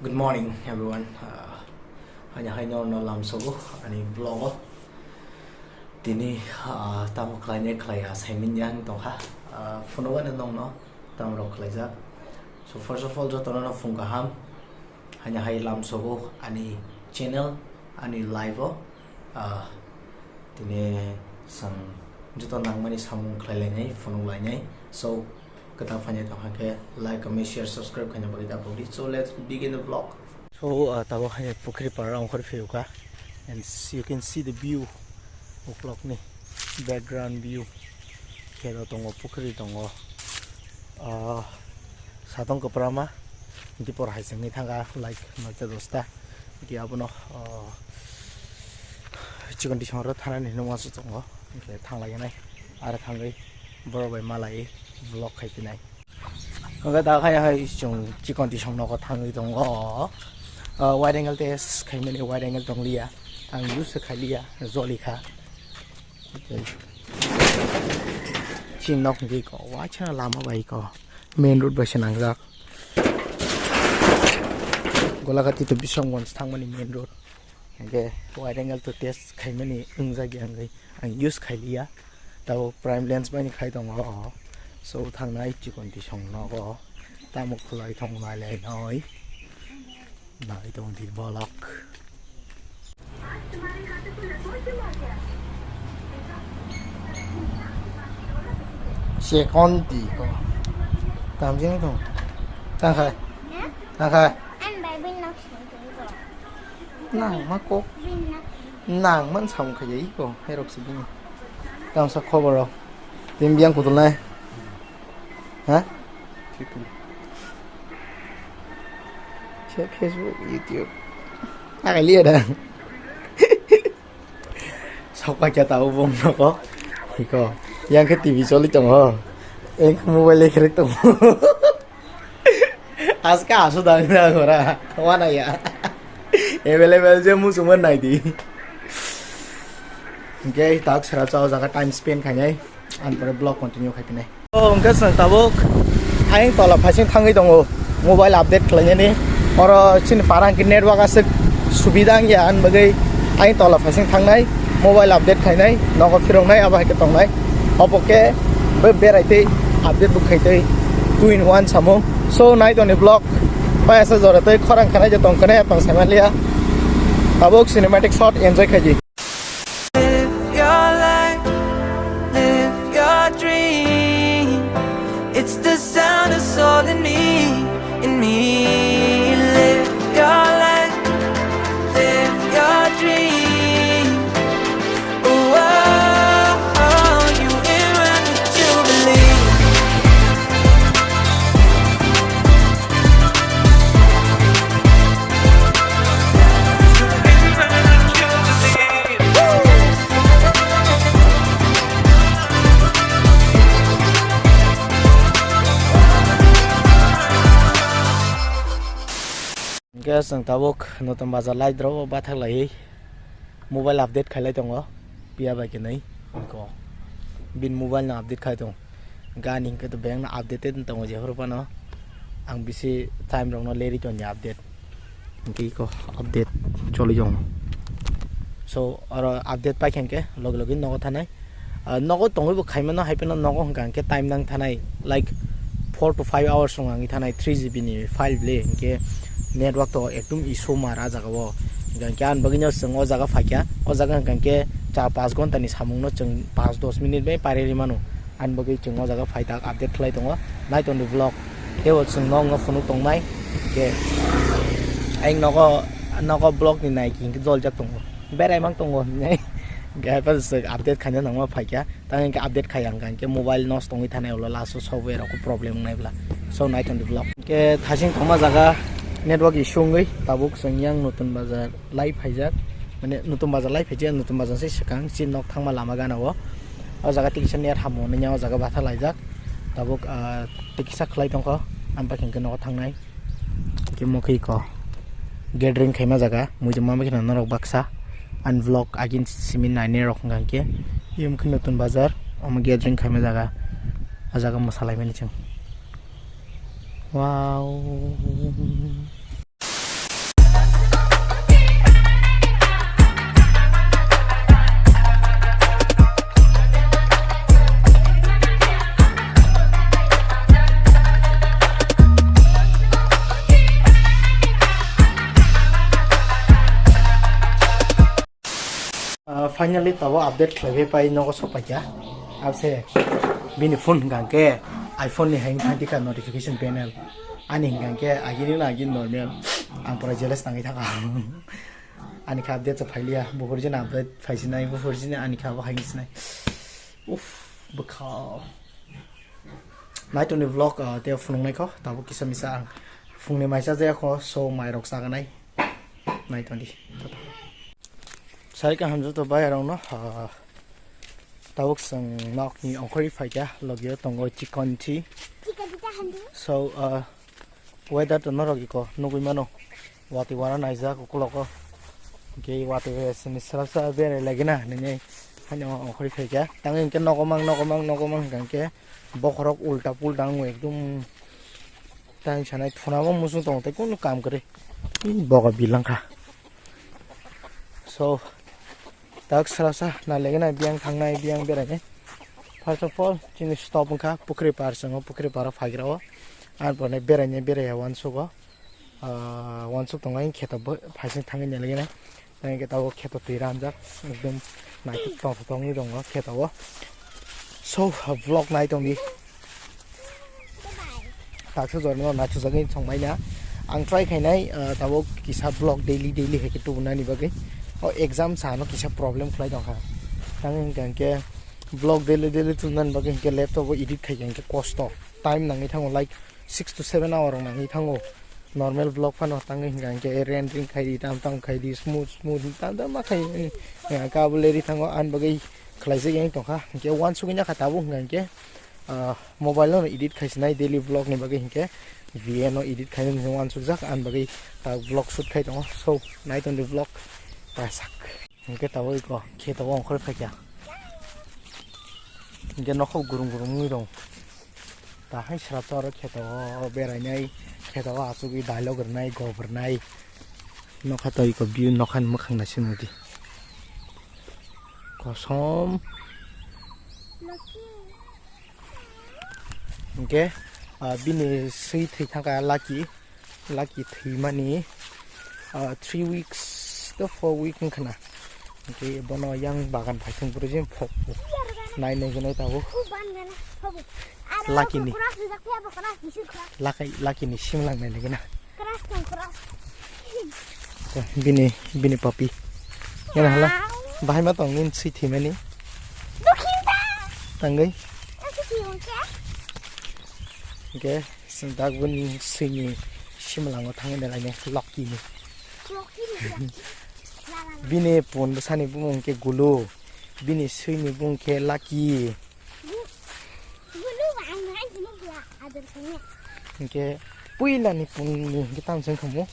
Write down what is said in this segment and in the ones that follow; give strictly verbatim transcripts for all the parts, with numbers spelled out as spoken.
Good morning, everyone. Uh, hanya hai no no lam sobo ani vlog o. Tini, uh, tamo khlai ne khlai ya, saimin yang tongkha. Uh, phone o no nong no tamo rok khlai jak. So first of all, joto no phung kaham. Hanya hai lam sobo ani channel, ani live o. Ah, tini sang joto nangmani samung khlai lainai, phunuk lainai. So, kwtal phainai tong hakhe like, comment, share, subscribe khaina bagwi da bokdi. So, let's begin the vlog. So, ah, tabuk hai pukhri para ongkhor phiyokha. And s-, you can see the view, uklokni background view. Khelo tongo, pukhri tongo. Ah, satong kwprama, dipor hai chengni thangkha, like, noita dosta. Hingke abono, ah, chikon tisong ro thanani hinwi uansuk tongo. Hingke thanglainai, aro thangwi borok bai malai vlog khai phinai. Hingke da khai hai chwng chikon tisong nogo thangwi tongo. Ah, wide angle test khaimani, wide angle tongliya. Ang use khailiya, jolikha. Chini nok hingke iko, waisa lama bai iko. Main road bai se nangjak. Golagati to Bisramganj thangmani main road. Hingke wide angle to test khaimani wngjak ya hingke ang use khailiya. Tabo prime lens bai ni khai tongo. So thangnai chikon tisong nogo. Tamo khulai thong nai lai noi. Nai tong di bolok. Sekon di ko. Tamjeng tong. Tangkhai. Tangkhai. Nang ma kok. Nang man sam khaya iko. Hai rok sibini. Tamsa khobor rok. Tim biang kudulnai. Ha? Se Facebook, YouTube. Agaliya da. Sokpa kya tabo bong noko. Iko. Yang khe T V choli tongo. Yang khe mobile ekhrek tongo. Aska asu dang na gora. Wana ya. Available je musuman nai di. Hingke tak sera chao jaga time spend khainai. Ang pore vlog continue khai phinai. O, hingke chwng tabuk ayang tola phaising thangwi tongo mobile update khlainani. Oro chini para hingke network aswk subida wngya, ani bagwi ayang tola phaising thangnai, mobile update khlainai, nogo phiroknai, abo hai khe tongnai. Obo khe be-, berai tei update bo khai tei two in one samung. So, nai toni vlog, bai asa jora tei khorang khanai je tong khanai, apang sai manliya. Tabuk cinematic shot enjoy khaidi. Live your life, live your dream. It's the sound of soul in me, in me. Live your life, live your dream. Oh, oh, oh, you in my jubilee. Hingke chwng tabuk Notun Bazar light rok bathak laiwi mobile update khailai tongo, piya bai kwnwi. Hingke bini mobile no update khai tongo. Gani hingke to beng no updated wng tongo jephuru phano. Ang bisi time rok no leri toni update. Hingke iko update choli tongo. So, oro update paikha hingke logi logi nogo thanai. Ah, nogo tongwi bo khaimano, hai phano nogo hingka hingke time nang thanai, like, four to five hours wng wngwi thanai, three G B ni file le, hingke network to ekdum issue mar ah jaga o. Hingka hingke ani bagwi no chwng o jaga phaikha, o jaga hingka hingke char panch ghonta ni samung no chwng panch dos minute bai pari ri mano. Ani bagwi chwng o jaga phai tak update khlai tongo, nai tongdi vlog. Tei bo chwng no wngno phunuk tongnai, hingke ayang nogo, nogo vlog ni nai hingke joljak tongo, berai mang tongo hinwi. Hingke hai phano chwng update khaina nangma phaikha. Tang hingke update khai ang kha, hingke mobile nosto wngwi thanai ulo last o software rok problem wngnai bwla. So, nai tongdi vlog. Hingke thasing thangma jaga network issue wngwi tabuk chwng yang Notun Bazar lai phaijak. Mane Notun Bazar lai phaijak, Notun Bazar se swkang chini nok thangma lama gana o. O jaga tikisa net hamo hwnwi yang o jaga bathak laijak. Tabuk, ah, tikisa khlai tongkho, ang bai hingke nogo thangnai. Hingke mokhe iko gathering khaima jaga, muitu ma khe norok baksa ani vlog agin simi nainai rok hwnka hingke. Iyong khe Notun Bazar, omo gathering khaima jaga, o jaga mwsalaimani chwng. Wow. Finally, tabo update khlaiwi pai nogo sokpaikha. Abse bini phone hwnkha khe iPhone ni hai thangkha notification panel. Ani hwnkha khe agini na agini normal. Ang pura jealous nangwi thangkha. Ani khe update sa phailiya. Buphurjini update phaisinai, buphurjini ani khe abo hai sinai. Uff, bwkha. Naitoni vlog, ah, tei phunuknai kho, tabuk kisa misa ang phungni maisa jaya kho, so mairok chaganai. Naitoni. Sai kaham joto bayarokno, ah, tabuk chwng nokni ongkhorwi phaikha, logio tongo chikonchi. Chikonchi ta handu. So, ah, weather to norok iko nugwi mano. Watwi wana naijak ukulogo. Hwnkhe watwi sini srasa berai lagina nini haino ongkhorwi phaikha. Tangwi hwnkhe nogomang, nogomang, nogomang hwnkha hwnkhe bokhorok ulta pulta wngwi ekdum tang sanai thunabo muchung tongo tei kunu kam kwrwi. Ih, bogo bilangkha. So, tak srasa nailegena biyang thangnai, biyang berainai. First of all, chini stop wngkha pukhri par, chwngo pukhri paro phaigrao. Ar pore berainai beraiya uansugo. Ah, uansuk tongo, ayang kheto bo phaising thangwi nailaginai. Tei hwnkhe tabuk kheto twi ranjak, ekdum naithok tongthok wngwi tongo kheto o. So, vlog nai tongdi. Taksa jorno naithokjagwi songbaina. Ang try khainai, ah, tabuk kisa vlog daily daily hai khe tubunani bagwi. O exam sano kisa problem khlai tongkha. Tangwi hwnkhe, hwnkhe vlog daily daily tubunani bagwi hwnkhe laptop o edit khai khe hwnkhe kosto. Time nangwi thango, like, six to seven hour rok nangwi thango. Normal vlog phano tangwi hwnkha hwnkhe rendering khai di, tam tam khai di, smooth smooth tam tam ma khai, eh, hwnkha hwnkhe abo leri thango, ani bagwi khlaijak yang tongkha. Hwnkhe uansugwi nakha tabuk hwnkha hwnkhe, ah, mobile no edit khai sinai daily vlog ni bagwi hwnkhe V N o edit khai nai uansukjak, ani bagwi ta vlog shoot khai tongo. So, nai tongdi vlog ta sak. Hwnkhe tabuk iko kheto o ongkhorwi phaikha. Hwnkhe nokho gurung gurung wngwi rong. Tahai srapsa oro kheto o berainai, kheto o achugwi dialogue rwnai, gob rwnai. Nokha to iko view nokhani mwkhang naisingmudi. Kosom. Hwnkhe, ah, bini swi thwi thangkha Lucky. Lucky thwimani, ah, three weeks to four week wngkha na. Hwnkhe bono yang bagan phaising pore jin phok nai nai gwnai tabuk. Lucky ni. Lucky, Lucky ni simlang nai nai gwnai. Bini, bini papi. Yana hala. Bahai ma tong nin swi thwimani. Tangwi. Hwnkhe. Chwng dak bini swini simlango thangwi nalainai Lucky ni. Lucky ni, Lucky. Bini pun bwsani bumung khe Gulu. Bini swini bumung khe Lucky. Gu-, Gulu ang hai sini dia adar kanya. Hwnkhe puilani pun ni hwnkhe tamo chwng khamu.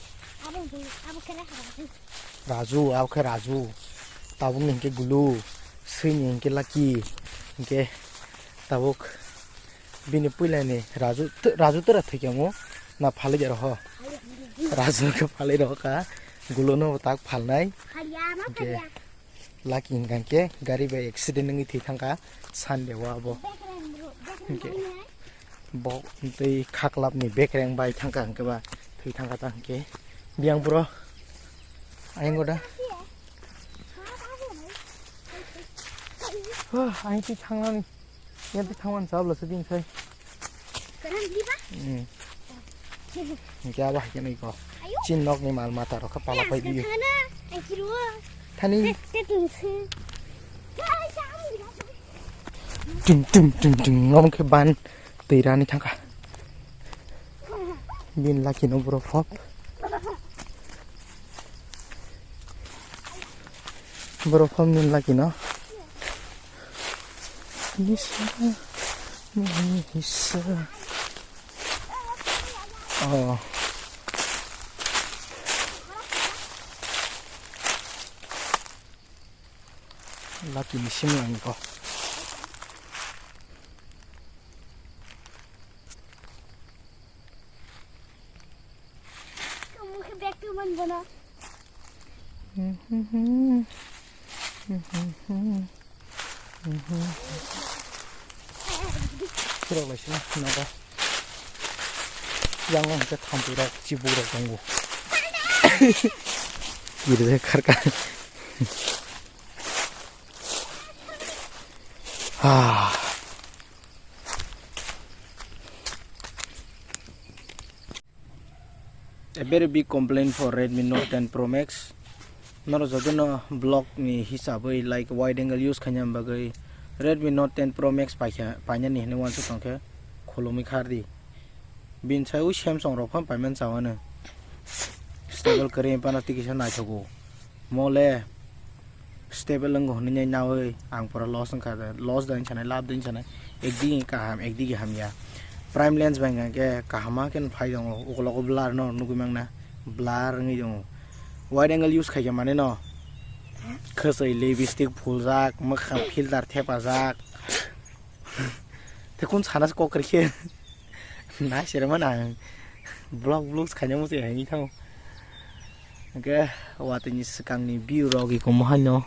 Abo Gulu, abo khe Raju. Raju, abo khe Raju. Tabukni hwnkhe Gulu. Swini hwnkhe Lucky. Hwnkhe tabuk. Bini puilani Raju, t-, Raju tera thwikhe mo na phalwi de roho. Raju khe phalwi roho ka, Gulu no tak phalnai. Hwnkhe Lucky hwnkha khe gari bai accident wngwi thwi thangkha Sunday o abo. Hwnkhe bo tei khaklap ni bekreng bai thangkha hwnkhe ba thwi thangkha ta hwnkhe biyang bro ayang goda. Ayang twi thangnani. Yang twi thangmani chabla se bini sai. Kwrang diba? Hmm. Hwnkhe abo hai khe nai ko. Ayo. Chin nok ni mal mata rok kha pala phai biyo. Thani. Tum tum tum tum ngam khe ban twi rani thangkha. Bin Lucky no bro phop. Bro phop bin Lucky no. Nisa, nisa. Oh. Lucky ni simlang ko. Kamu ke bag tu man bono. Khirok lai sini naga. Yang hingke thampi rok chibuk rok tongo. Kiri kharka. Ah. A very big complaint for Redmi Note ten Pro Max. Norok jotono vlog ni hisabwi, like, wide angle use khaina bagwi Redmi Note ten Pro Max paikha, painani hinwi uansuk tongkhe khulumwi khardi. Bini sai o Samsung rok phano paiman chawano. Stable kwrwi phano tei kisa naithogo. Mole stable wngo hwnwi nawi ang pura loss wngkha de, loss da wngsanai, lab da wngsanai, ekdigi kaham, ekdigi hamya. Prime lens bai hwnkhe kaham ma khe phai tongo, ukologo blur no nugwi mangna, blur wngwi tongo. Wide angle use khaikhe mane no khwswi lipstick phuljak, mwkhang filter thepajak. Tei kun sana se kok rikhe. Nai sere mano ang vlog vlog khaina muchung hai thango. Hwnkhe watwi ni swkang ni view rok iko mohai no.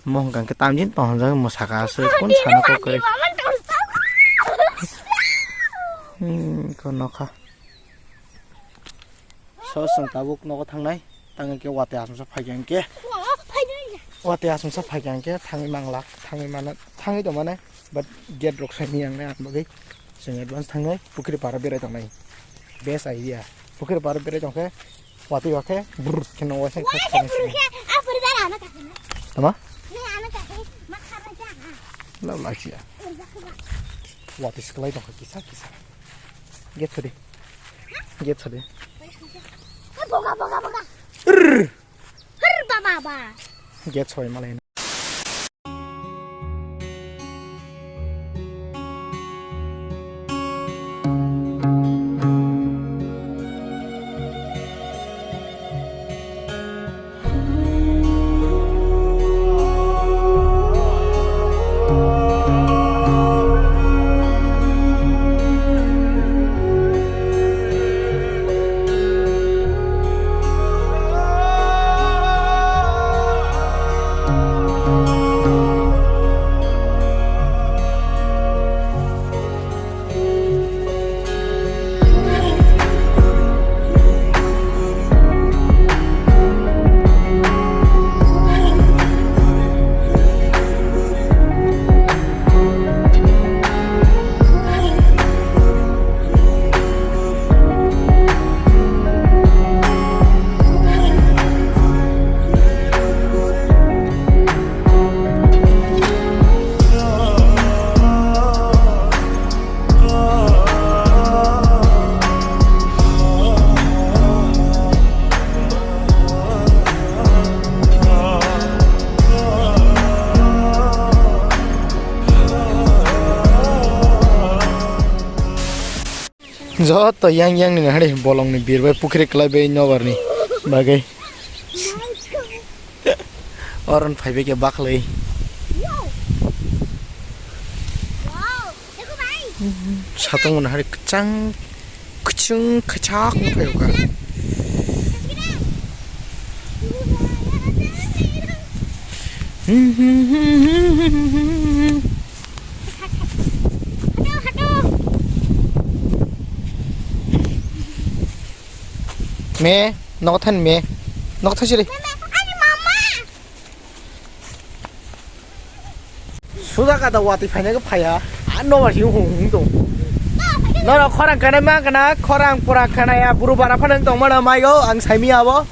Mo hwnkha khe tamjin tong hwnjak mo saka se kun sana kok kwrwi. Hmm, ko nokha. So, chwng tabuk nogo thangnai, tang hwnkhe watwi aswk phaikha hwnkhe. Watwi aswk phaikha hwnkhe thangwi manglak, thangwi mano, thangwi tongmani, but gate rok saimani ang nai ang bagwi. Chwng advance thangnai, pukhiri para berai tongnai. Best idea. Pukhiri para berai tongkhe, watwi bakhe, brrr, khe nogo se. Tama? Lab laisiya. Watwi swklai tongkha kisa kisa. Gate sodi. Gate sodi. Boga, boga, boga. Rrrr. Rrrr, ba, ba, ba. Gate soi malai. Joto yang yang ni hari bolong ni birbai pukhiri kwlai bai nobar ni bagwi. Oron phaibai khe baklai. Satung mani hari kwchang kwchwng kwchak wng phaio kha. Me, nogo than me. Nogo than siri. Suda kada watwi phaina khe phaya. A nobar si hung hung tong. Norok khorang kana ma kana khorang pura kana ya buru bara phana tong mana mai go ang saimi abo.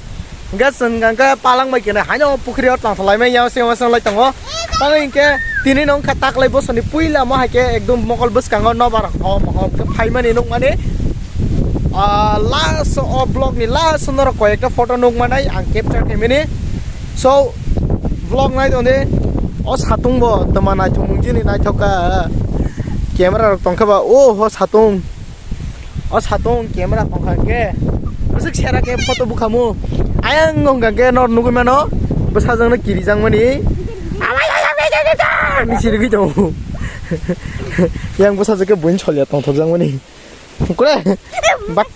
Hwnkhe chwng hwnkhe palang bai kene haino pukhiri o tang salai mai ya se ma salai tongo. Tamo hwnkhe tini no wngkha taklai bosoni puila mo hai khe ekdom mokol bwskango nobar hom hom khe phaimani nukmani. Ah, last o vlog ni last o norok koi ekta photo nukmanai ang capture khaimani. So vlog nai tongdi. O satung bo toma naithok mung jini naithok kha. Camera rok tongkha ba o ho satung. O satung camera tongkha khe. Bwswk sera khe photo bukhamu. Ayang wngkha khe nor nugui mano. Bwsajwk no kirijak mani. Ni sirigwi tongo. Yang bwsajwk khe buini solya tongthokjak mani. Kore. Bat.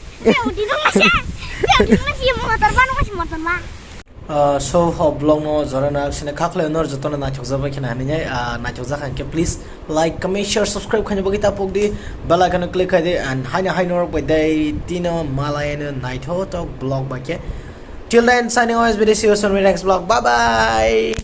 Motor ba no motor ba. Ah, so, ho vlog no jora na sini khaklai nor joto no naithok jabai khina hinwi, ah, naithok jak khe please like, comment, share, subscribe khaina bagwi ta pok di, bell icon click khai di, and haino haino rok bai dai tino malai no naithok tok vlog bai khe. Till then, signing off, S B D, see you soon in next vlog. Bye bye.